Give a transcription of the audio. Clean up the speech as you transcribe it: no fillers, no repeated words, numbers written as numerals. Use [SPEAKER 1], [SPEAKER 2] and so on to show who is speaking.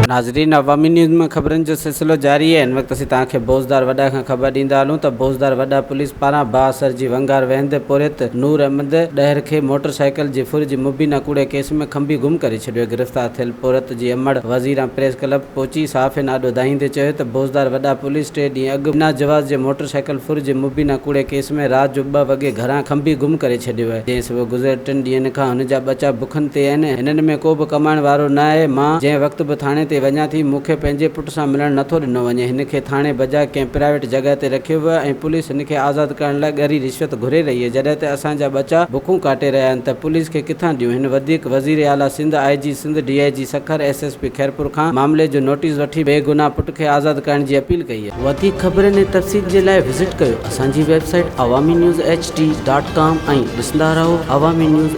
[SPEAKER 1] ناظرين عوامي نيوز ۾ خبرن جو سلسلو جاري آهي هن وقت اسين توهان کي بوزدار وڏا کان خبر ڏيندا هلون ته بوزدار وڏا پوليس پاران بااثر جي ونگار ويهندي پورهيت نور احمد ڏهر کي موٽر سائيڪل جي ڦر جي مبينا ڪوڙي ڪيس ۾ کنڀي گم ڪري ڇڏيو گرفتار ٿيل پورهيت جي امڙ وزيران پريس ڪلب پهچي صحافين آڏو دانهيندي چيو ته بوزدار وڏا پوليس ٽي ڏينهن اڳ بنا جواز جي موٽر سائيڪل ڦر جي مبينا ڪوڙي ڪيس ۾ رات جو ٻه وڳي گهران کنڀي گم ڪري ڇڏيو آهي، جنهن سبب گذريل ٽن ڏينهن کان هن جا ٻچا بکن تي آهن، هنن ۾ ڪو به ڪمائڻ وارو نه آهي، مان جنهن وقت به ٿاڻي تي وڃان ٿي مون کي پنهنجي پٽ سان ملڻ نٿو ڏنو وڃي، هن کي ٿاڻي بجاء ڪنهن پرائيويٽ جڳهه تي رکيو ويو آهي ۽ پوليس هن کي آزاد ڪرڻ لاء ڳري رشوت گهري رهي آهي، جڏهن ته اسان جا ٻچا بکون ڪاٽي رهيا آهن ته پوليس کي ڪٿان ڏيون، هن وڌيڪ وزير اعليٰ Sindh, I G Sindh, D I G Sukkur, S S P Khairpur کان معاملي جو نوٽيس وٺي بيگناهه پٽ کي آزاد ڪرڻ جي اپيل ڪئي آهي. وڌيڪ خبرن ۽ تفصيل جي لاء وزٽ ڪيو اسان جي website Awami news H D dot com ۽ ڏسندا رهو عوامي نيوز.